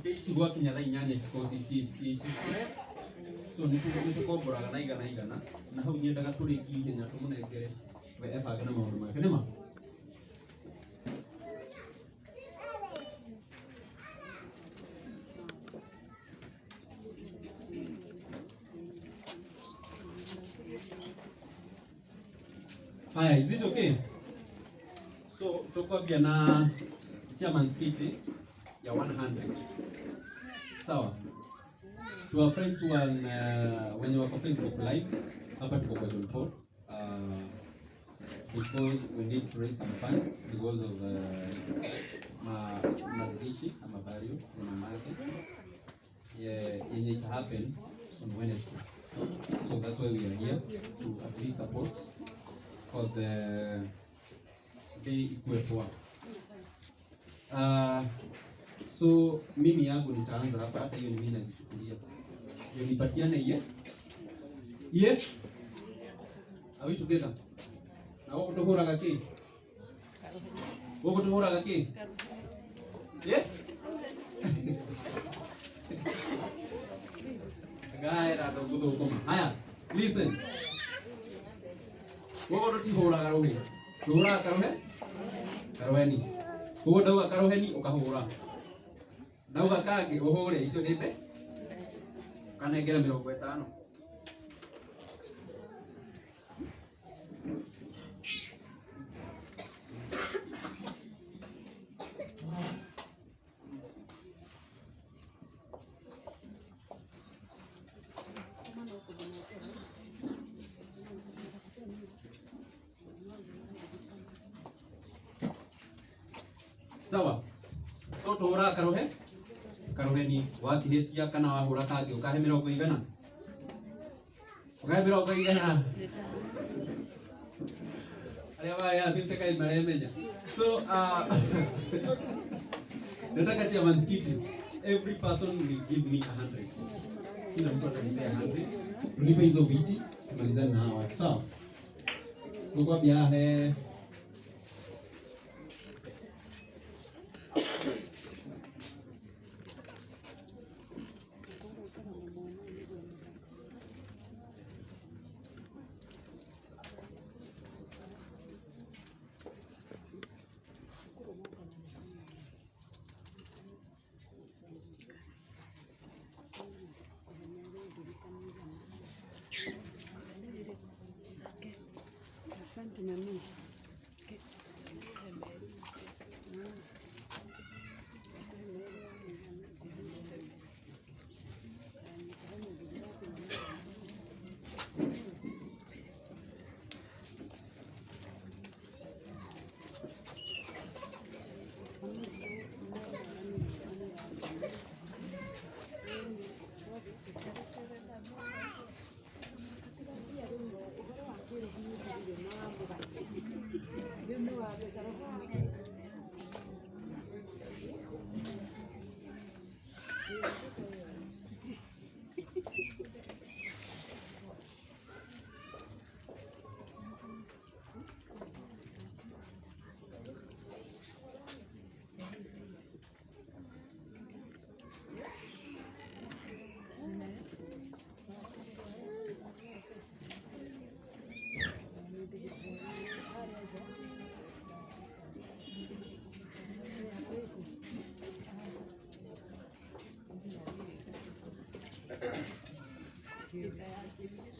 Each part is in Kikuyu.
Itĩ ici gwakinya thaa 8 cikorwo ci so nĩ tũkomboraga na igana igana na hau nyendaga tũrĩkie ihenya tũmũnengere we ebange na maũndũ make nĩma. Haya, is it okay? So tukwambia na chairman's kiti ya 100. Sawa. To our friends who are wenye wako Facebook live, hapa tuko kwa John Paul. Because we need to raise some funds because of mazishi ama burial ya mama yake yenye it happen on Wednesday. So that's why we are here to at least support for the day ikuwe poa. So mimi yangu nitaanza hapa, hata hiyo ni mimi najichukulia. Ndio nipatiane ye. Ye? Are we together? Na wako tuhuraga ki? Wako tuhuraga ki? Ye? Gaira to koma. Haya, listen. Wako tutihuraga ruhi. Tuhuraga karuhe? Karuheni. Koguo ndauga karuheni ukahura. Ndauga kangi uhure icio nĩ mbe. Ukanengera 50. Sawa. So tuhuraga karuhe? Karuheni wakihitia kana wahura kangi ukahe 100 igana. Ukahe 100 igana. Aria baya binte kai maremenya. So nataka chairman's kiti. Every person will give me 100. Kila mtu atanipea 100. Tulipe hizo viti tumalizane na hawa. Sawa. Tukwambia he Asante mami.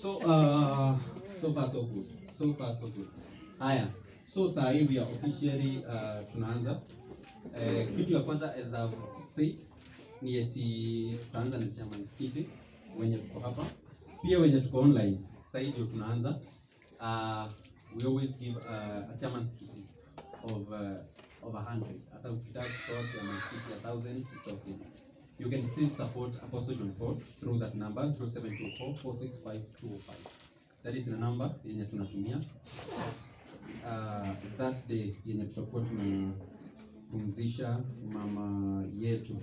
So so far so good. So far so good. Haya. So saa hii we are officially tunaanza. Kitu ya kwanza as I've said ni eti tutaanza na chairman's kiti wenye tuko hapa. Pia wenye tuko online. Saa hii ndio tunaanza. We always give a chairman's kiti of 100. Hata ukitaka kutoa chairman's kiti 1000, it's okay. You can still support Apostle John Paul through that number, 0724 465 205. That is the number yenye tunatumia that day yenye tutakuwa tunapumzisha mama yetu.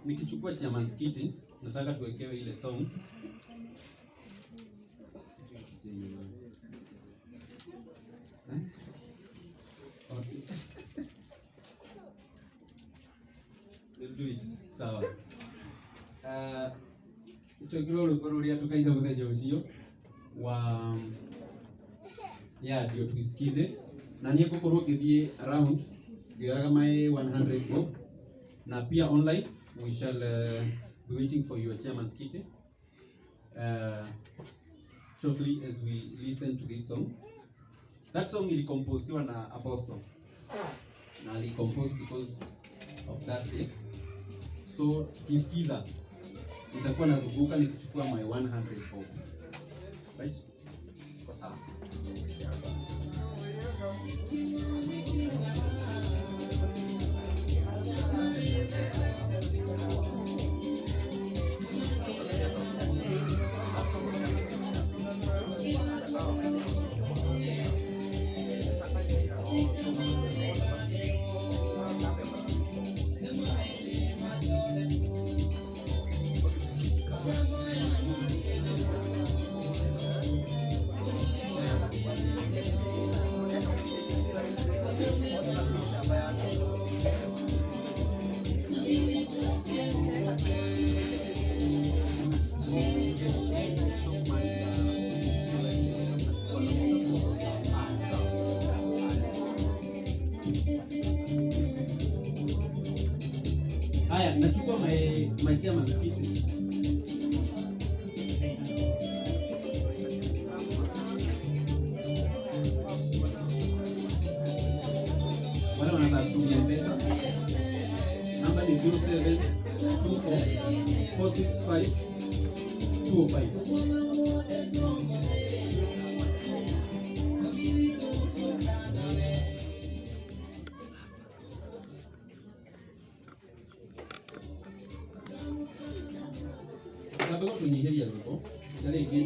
Nikichukua chairman's kiti, nataka tuwekewe ile song. Okay. We'll do it. Sawa. Twekirwo rwĩmbo rũrĩa tũkaina mũthenya ũcio wa ya ndio tuisikize, na niĩ ngũkorwo ngĩthiĩ around ngĩoyaga my 100 bob, na pia online we shall be waiting for your chairman's kitty shortly as we listen to this song. That song ilicomposiwa na Apostle, na alicompose because of that day. So tukisikiza nitakuwa nazunguka nikichukua my 100 bob. Right? Kwa sawa. Haya, nachukua my chairman's kiti. Wale wanataka kutumia pesa, namba ni 0724 465 205. Ntabwo tunyiheria thoko na rĩngĩ.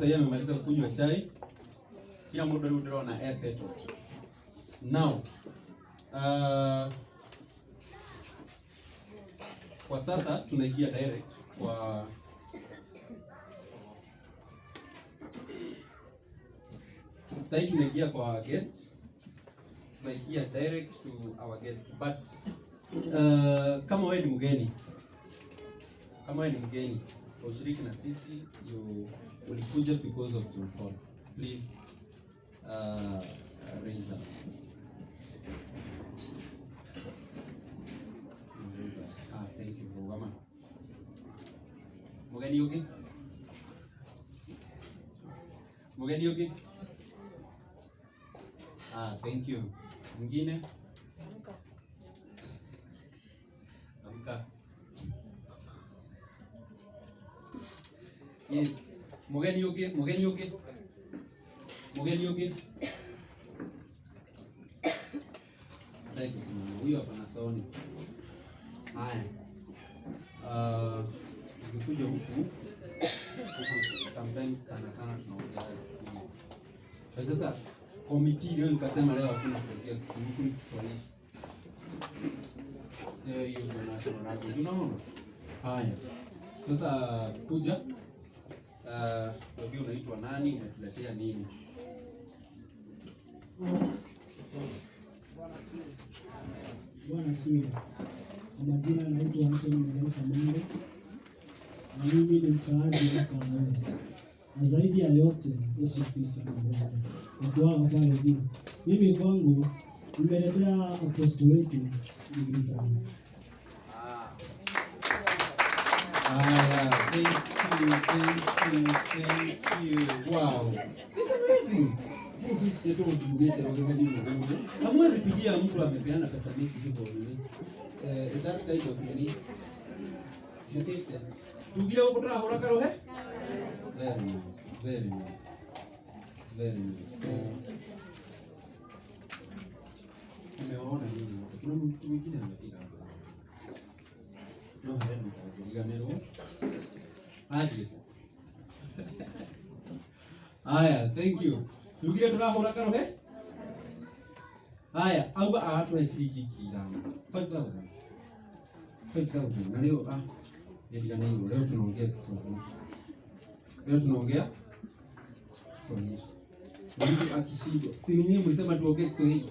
sahii amemaliza kunywa chai. Kila mũndũ rĩu ndĩrona e settled. Now, kwa sasa tunaingia direct kwa sasa tunaingia kwa guest. Tunaingia direct to our guest, but kama wewe ni mgeni, kama wewe ni mgeni ushiriki na sisi, you ulikuja because of John Paul, please raise up. Raise up. Ah, thank you Rugama. Mugeni ugi? Mugeni ugi? Ah, thank you. Mwingine? Amka. Yes. Mugeni ugi, mugeni ugi. Mugeni ugi. Thank you simama. Huyo hapa na saoni. Haya. Ukikuja huku huku sometimes sana sana tunaongea Kikuyu. Kwa sasa committee leo ikasema leo hakuna kuongea Kikuyu, huku ni Kiswahili. Hiyo ndio national language. Unaona? Haya. Sasa kuja wewe unaitwa nani, unatuletea nini? Bwana asifiwe. Kwa majina naitwa Anthony Mgeni Kamande, na mimi ni mkaazi wa Kahawa West. Na zaidi ya yote Yesu Kristo ni Bwana. Watu wao pale juu. Mimi kwangu nimeletea apostle wetu ngiri 5. Haya, thank you, thank you, thank you. Wow. It's amazing. Hamwezi pigia mtu amepeana pesa mingi hivyo nini? That kind of nini? Tugire huko turahura karuhe? Very nice, very nice. Very nice. Nimewaona nyinyi wote. Kuna mtu mwingine amefika hapa. No, haya nitakuliganero. Aje. Haya, thank you. Tugire turahura karuhe? Haya, auga agatũhe ciringi 5,000. 5,000. 5,000. Na leo niliganirwo. Leo tunaongea Kiswahili. Leo tunaongea Kiswahili. Mtu akishindwa, si ninyi mlisema tuongee Kiswahili?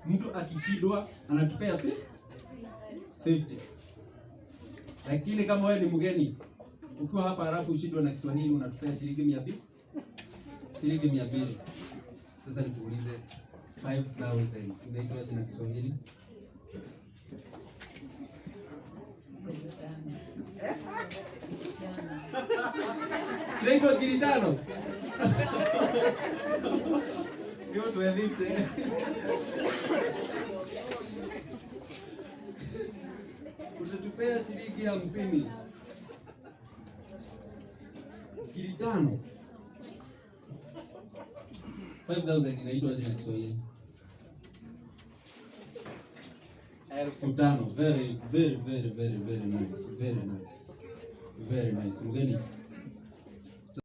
Mtu akishindwa anatupea 50. Lakini kama wewe ni mgeni ukiwa hapa halafu ushindwe na Kiswahili unatupea shilingi 200. Shilingi 200. Sasa nikuulize 5,000 inaitwa aje na Kiswahili? Inaitwa 5,000. Hiyo tuevite. Utatupea shilingi 50. 5,000. 5,000 inaitwa aje na Kiswahili? 5,000. Very, very, very, very, very nice. Very nice. Very nice. Mgeni,